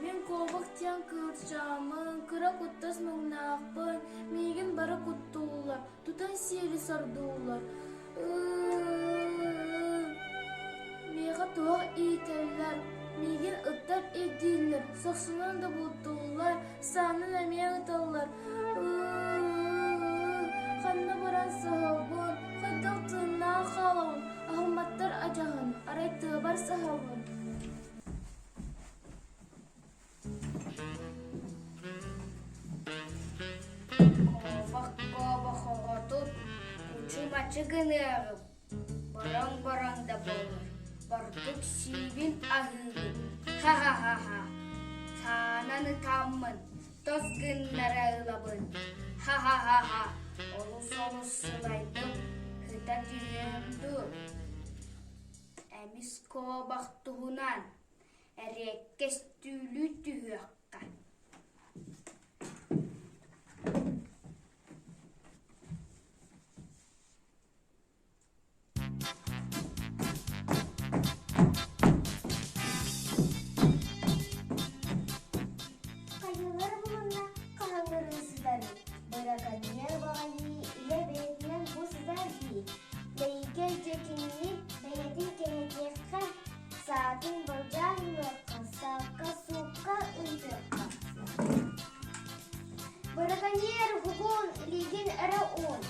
Мин куобах диэн кыырчааммын, кыра куттас муҥнаахпын, миигин бары куттууллар, тутан сиэли сордууллар. Миэхэ туох иитэллэр, миигин ыттар ирдииллэр, сохсунан да бултууллар, саанан эмиэ ыталлар. Ханна баран саһабын, хайдах тыыннаах хаалабын, аһымматтар адьаһын, арай тыабар саһабын. Куобах-куобах оҕотун кучу-мачы гыныаҕым, бороҥ-бороҥ да буоллар, ордук сиибин аһыыбын, ха-ха-ха-ха, саанан ытаммын, тос гыннара ылабын, ха-ха-ха-ха, олус-олус сылайдым, сыта түһүөм дуу Эмис куобах туһунан эриэккэс түүлүү түһүөххэ. Хайалар булунна хаһыҥырыы сытарый, быраканьыар баҕайы илэ бэйэтинэн бу сытар дии. Бэйикэ дьэ кинини бэйэтин кэһэтиэххэ, саатын былдьаан ылыахха, саакка-суукка ыытыахха. Быраканьыар уһугун, илиигин эрэ уун.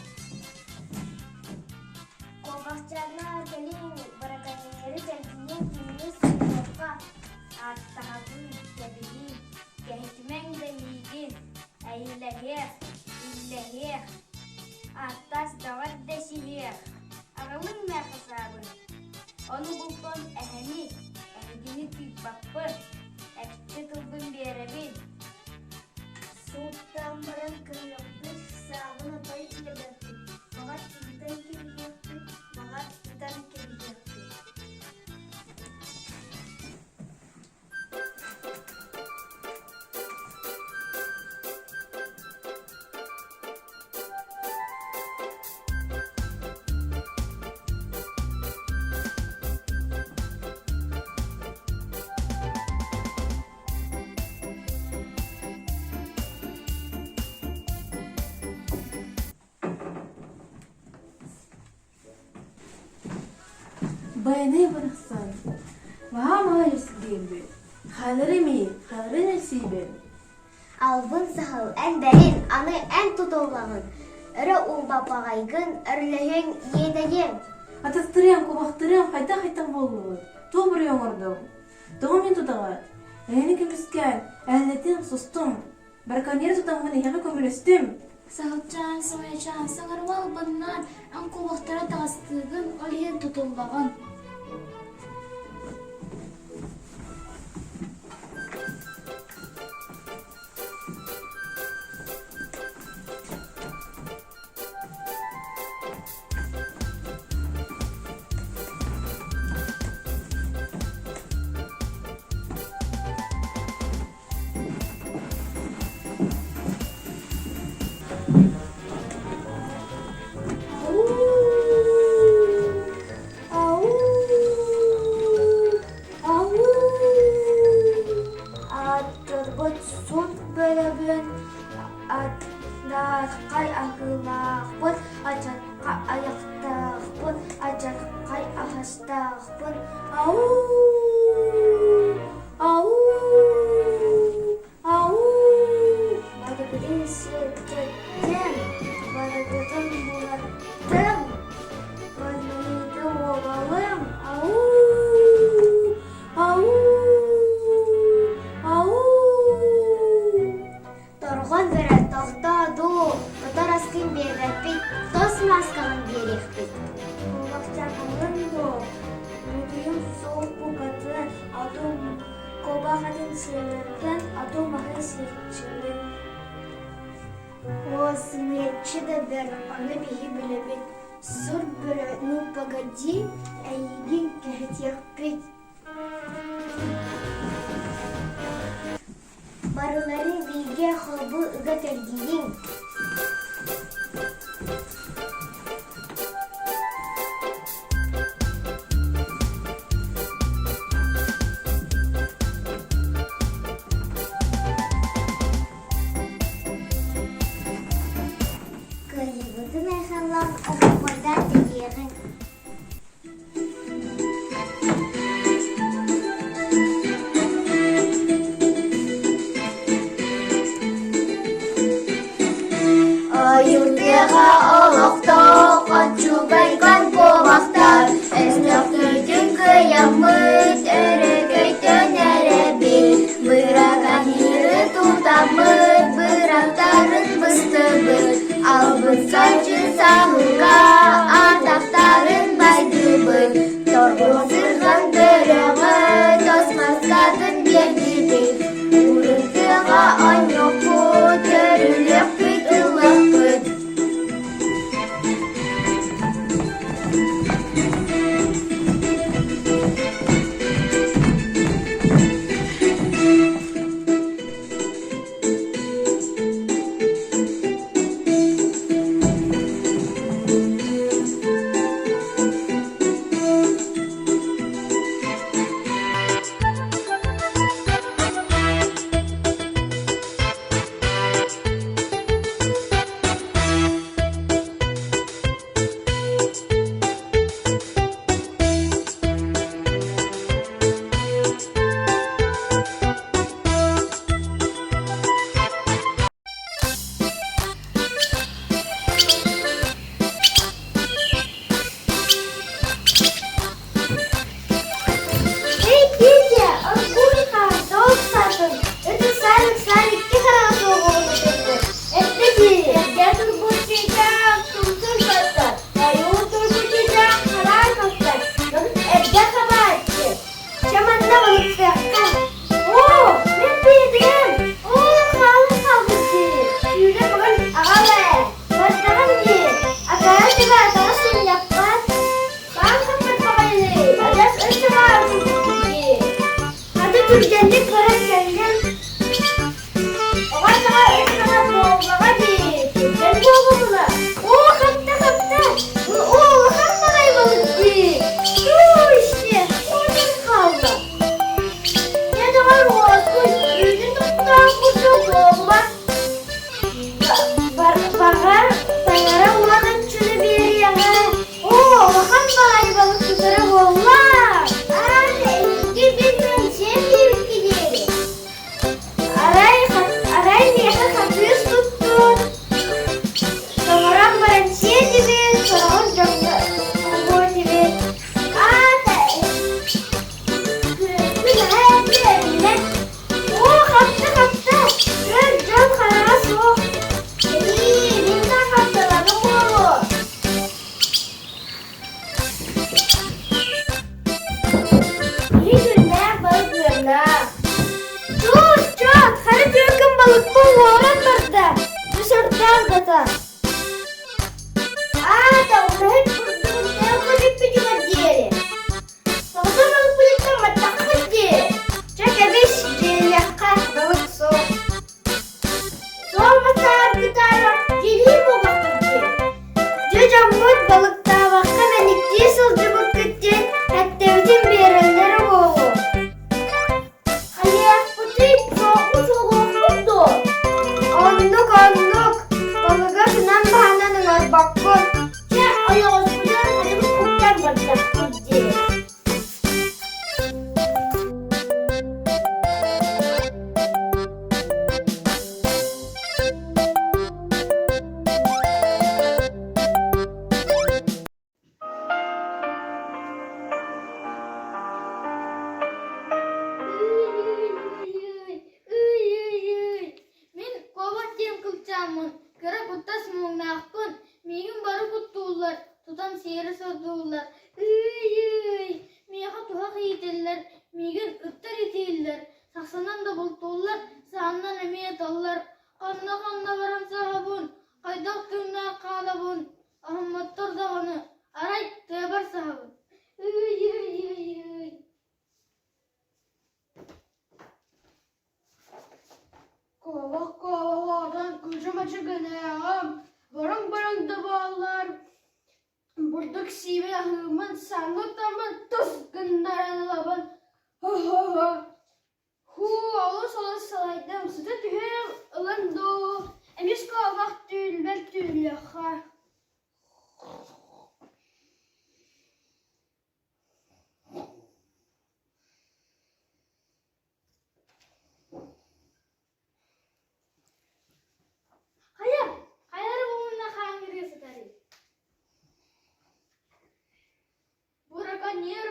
Куобахчааннар кэлиҥ, быраканьыары чэлгийэн кинини суутуохха, ааттаһабын, кэбиһиҥ, кэһэтимэҥ да миигин, эйэлэһиэх, иллэһиэх, ааттаас даҕар дэсиһиэх, аҕалыҥ миэхэ саабын, ону бултуом эһэни, эһигини тыыппаппын, экчи тылбын биэрэбин. Сууттаан баран кыайыахпыт, саабын отой биэрбэппит, баҕар ыытан кэбиһиэхпит, баҕар ытан кэбиһиэхпит. Байанай барахсан, маһаа-маһа диэбит, хаалары миин, хааларын эрсийбин. Албын саһыл эн бэрин, аны эн тутуллаҕын, өрө уумпапаҕайгын, өрлөһүөҥ, иэдэйиэҥ. Атастырыам, кубахтырыам хайдах-хайдах буоллубут, туох буруйу оҥордум? Тоҕо мин тутаҕыт? Эһэни көмүскээн, эһэлэтин сустум, браконьеры тутаммын эһиэхэ көмөлөстүм. Саһылчаан, сымыйачаан, саҥарыма албыннаан, эн куобахтара таҕыстыыгын, ол иһин тутуллаҕын. Аатырбыт суут бөрөбүн Адаархай аһыылаахпын, адьархай айахтаахпын, адьархай аһастаахпын. Ау! Ау! Ау! Барыгытын сиэттэрдим, барыгытын булаттым, барыгыты уобалым. Ау! Ау! Ау! Торҕон бөрө тохтоо дуу, тотор аскын биэрбэппит, тос мааскаҕын биэриэхпит. Куобахчаанын дуо, буруйум суох букатын, атым куобах атын сиэбэппин, атым маһы сиэччибин. Оо, сымыйаччы да бэр, ону биһи билэбит. Сур бөрө, ну погоди, эйигин кэһэтиэхпит. Барыларын бииргэ холбуу ыга кэлгийиҥ Сырҕан бөрөҕө тос маскатын биэрдибит, Урут тыаҕа оонньуохпут, көрүлүөхпүт, ыллахпыт. Эй, Петя, Аркуша, тоҕус саатын, это Сарик, Сарик, икки хараҕа суох оҕону көрдө. Эттэ дии, эргэ турбут чыычаах, тумсун баттар, ойуу турбут чыычаах, хараан хастар, эргэ хабааччы. Чэ манна балыктыахха. Оо, мин Петям! Оо, хаалан хаалбыт дии. Сүүрэ бүгүн аҕал ээ. Бардаҕым дии. Акаары түбэ атаҕа сынньаппат. Хаан хаппыт баҕайыный, адьас ыччаҕаа дии. Хата түргэнник баран кэллим. Оҕо саҕа үс саҕа буоллаҕа дии. Түргэн буолумуна. Оо, хапта-хапта. Оо, улахан баҕайы балык дии. Туу, уотун хаалла. Дьэ доҕор уоскуй, үүтүн тохтоох курдук буолла. Баҕар, таҥара уон оччону биэриэҕэ. Оо, улахан баҕайы балык тутара буолла. Аата, эһиги бин сиэн диэбиккэ диэри. Арай, арай миэхэ хатыыс туттун, тоҥорон баран сиэтибит, сороҕун дьоҥҥо оҥоруо Аата, күн аһа эрдэ Оо, хапта-хапта, көр дьон хараҕа суох. Эйии, мин да хапталаным буолуо. Киһи күннээх балык ыаннаах. Чуут, чуут, хара түөкүн балыкпын уоран барда. Бу сордоох дата. Аата, умнаһыт курдугун тыалга бүппүтүгэр диэри. Тоҕото балыкпытыттан маттахпыт дии. Чэ кэбис, дьиэлиэххэ балык суох. Суол матааргытаара дьиэлиир буоллахпыт дии. Дьэ дьоммут балыктаабакка мэниктии сылдьыбыккыт диэн эттэбитин биэрэллэрэ буолуо. Хайыахпытый, суохпут суолуохпут дуо? Оннук, оннук, балыга гынан баһынан ыҥырбаккын. Чэ, ойоҕоспутун хатыбыт уктан бардахпыт дии. Ый-ый-ый, мин куобах диэн кылчааммын, кыра куттас муҥнаахпын, миигин бары куттууллар, тутан сиэри сордууллар. Ый-ый, миэхэ туһах иитэллэр, миигин ыттар итииллэр, сахсанан да бултууллар, сааннан эмиэ ыталлар. Ханна-ханна баран саһабын, хайдах тыыннаах хаалабын, аһымматтар даҕаны, арай тыабар саһабын. Ый-ый-ый-ый. Куобах куобах кучу-мачы гыныаҕым, бороҥ-бороҥ да буоллар, бурдук сиибин аһыыммын, саҥа таммын тус гыннаран ылабын. Һо-һо-һо. Һуу, олус-олус сылайдым, сыта түһүөм ылан дуу, эмис куобах түүлбэр түүллүөххэ. Хайа, хайалара муҥна хаангырыы сытарый? Браконьер.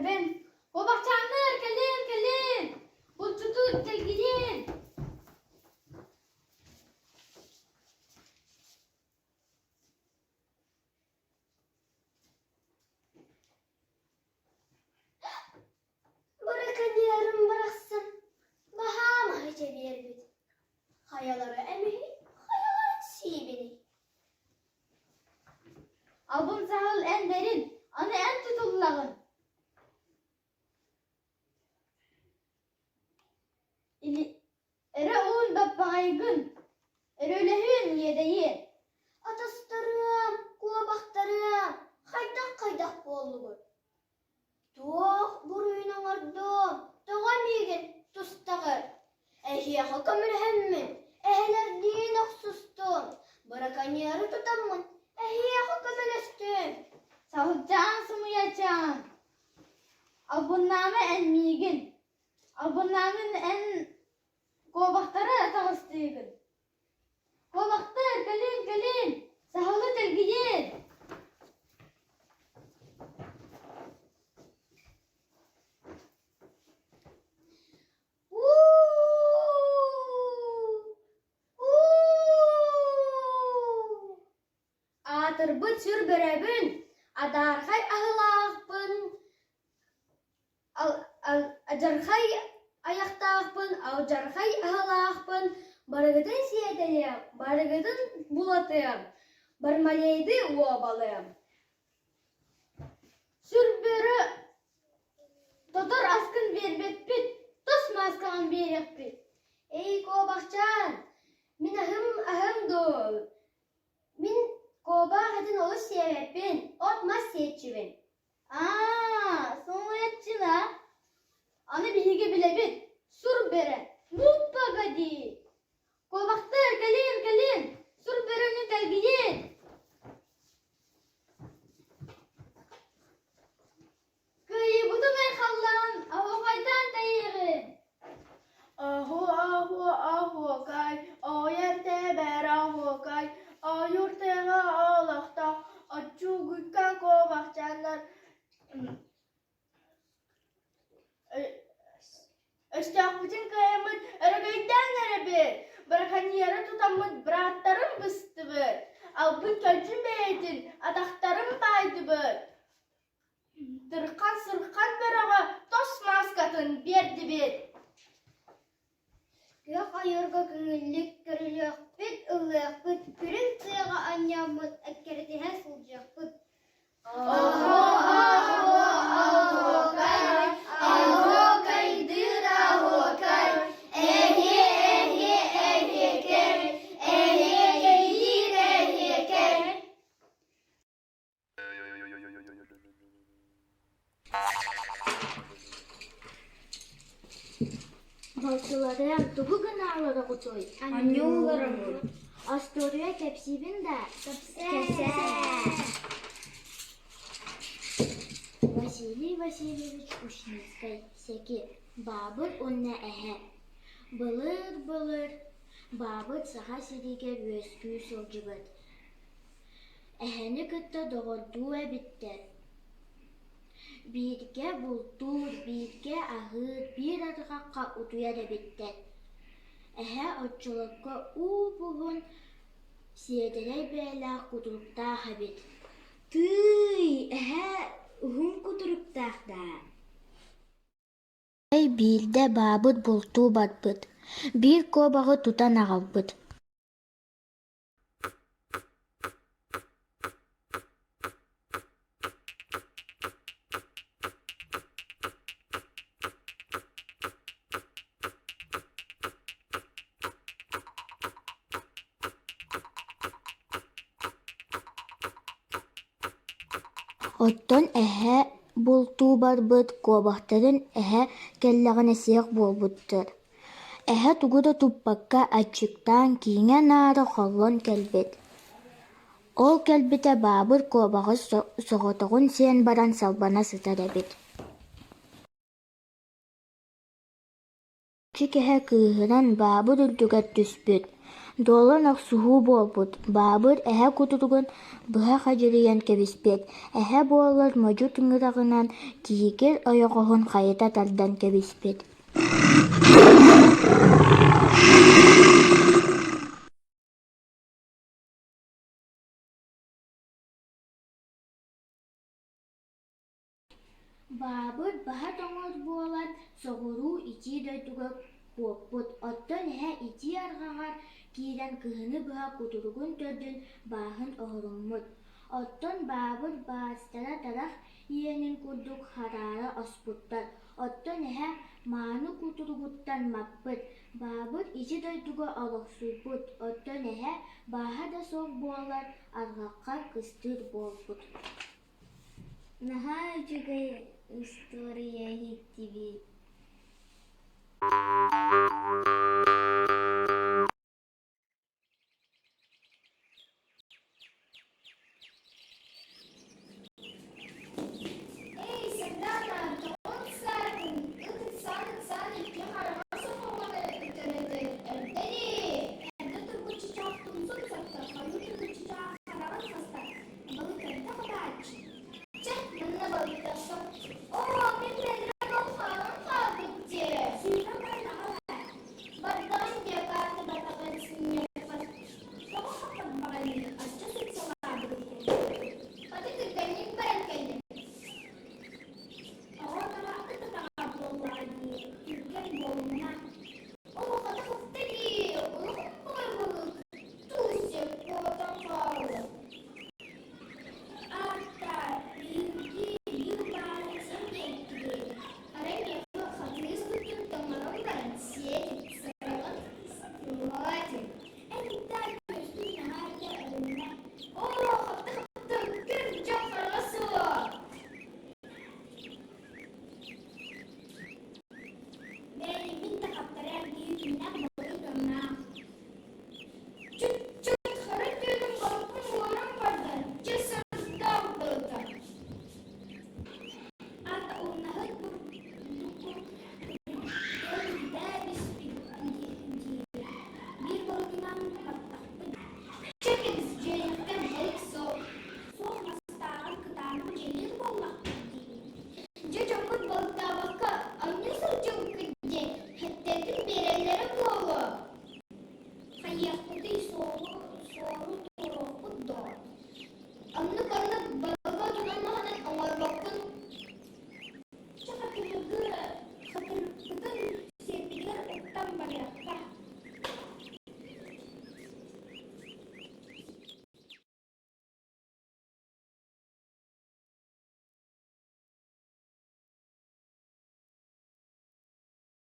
Куобахтарбын, куобахчааннар, кэлин, кэлин, булчутут кэлгийин! Быраканьыарым барахсан баһаам аһы чэбиэрбит, хайалара эмиһий, хайалара сиибиний Албын саһыл эн бэрин, аны эн тутуллаҕын. Эрэ уун баппаҕайгын, өрөлөһүөн иэдэйиэн. Атастарыам, куобахтарыам, хайдах-хайдах буоллугут? Туох буруйун оҥордум, тоҕо миигин тустаҕыт? Эһиэхэ көмөлөһөммүн, эһэлэрдиин охсустум, быраканьыары тутаммын эһиэхэ көмөлөстүм. Саһылчаан сымыйачаан, албыннаама эн миигин, албыннаамын эн куобахтары атаҕастыыгын. Куобахтар, кэлин, кэлин, саһылы тэлгийин! Аатырбыт сүр бөрөбүн, адаархай аһылаахпын, Адьархай айахтаахпын, алдьархай аһылаахпын, барыгытын сиэтэлиэм, барыгытын булатыам, Бармалейды уобалыам. Сүр бөрө тотор аскын биэрбэппит, тус мааскаҕын биэриэхпит. Эй, куобахчаан, мин аһым аһым дуу, мин куобах этин олус сиэбэппин, от-мас сиэччибин. Аа, соҥуйаччына, аны биһиги билэбит, сур бөрө, ну погоди! Куобахтар, кэлин, кэлин, сур бөрөнү тэлгийин! Кыайыыбытын айхаллаан, оһуохайдаан тэйиэҕин! Оһуо-оһуо оһуокай, ойор тэбэр оһуокай, ойуур тыаҕа олохтоох оччугуйка куобахчааннар Өстөөхпүтүн кыайаммыт өрөгөйдөөн эрэбит, браконьеры тутаммыт бырааттарын быстыбыт, албын-көлдьүн бэйэтин атахтарын баайдыбыт Дырхан-сырхан бөрөҕө тос мааскатын биэрдибит Күөх ойуурга көҥүллүк көрүлүөхпүт, ыллыахпыт, күрүҥ тыаҕа оонньооммут, эккирэтиһэ сылдьыахпыт. Оһуокайдыыр оһуокай, эһиэ эһиэ эһиэкэй, эһиэкэйдиир эһиэкэй. Балтыларыам тугу гынаалараҕытый? Анньуулараммыт. Остуоруйа кэпсиибин да? Кэпсээ. Василий Васильевич Ушницкай, Сэки, Баабыр уонна эһэ. Былыр-былыр Баабыр Саха сиригэр үөскүү сылдьыбыт. Эһэни кытта доҕордуу эбиттэр. Бииргэ бултуур, бииргэ аһыыр, биир арҕахха утуйар эбиттэр. Эһэ оччолорго ууп-уһун, сиэдэрэй бэйэлээх кутуруктаах эбит. Тыый, эһэ уһун кутуруктаах даа Арай биирдэ баабыт бултуу барбыт, биир куобаҕы тутан аҕалбыт. Оттон эһэ бултуу барбыт куобахтарын эһэ кэллэҕинэ сиэх буолбуттар Эһэ тугу да туппакка аччыктаан кииҥэ-наара холлон кэлбит. Ол кэлбитэ Баабыр куобаҕы соҕотоҕун сиэн баран салбана сытар эбит. Чик эһэ кыыһыран Баабыр үрдүгэр түспүт. Дуолан охсуһуу буолбут, Баабыр эһэ кутуругун быһа хадьырыйан кэбиспит, эһэ буоллар модьу тыҥыраҕынан киһикир ойоҕоһун хайыта тардан кэбиспит. Баабыр баһа тоҥор буолан соҕуруу итии дойдуга куоппут, оттон эһэ итии арҕаҕар киирэн кыһыны быһа кутуругун төрдүн бааһын оһоруммут. Оттон Баабыр баастара тарах иэнин курдук хараара оспуттар, оттон эһэ мааны кутуругуттан маппыт. Баабыр ити дойдуга олохсуйбут, оттон эһэ бааһа да суох буолан арҕахха кыстыыр буолбут. Наһаа үчүгэй устуоруйа иһиттибит.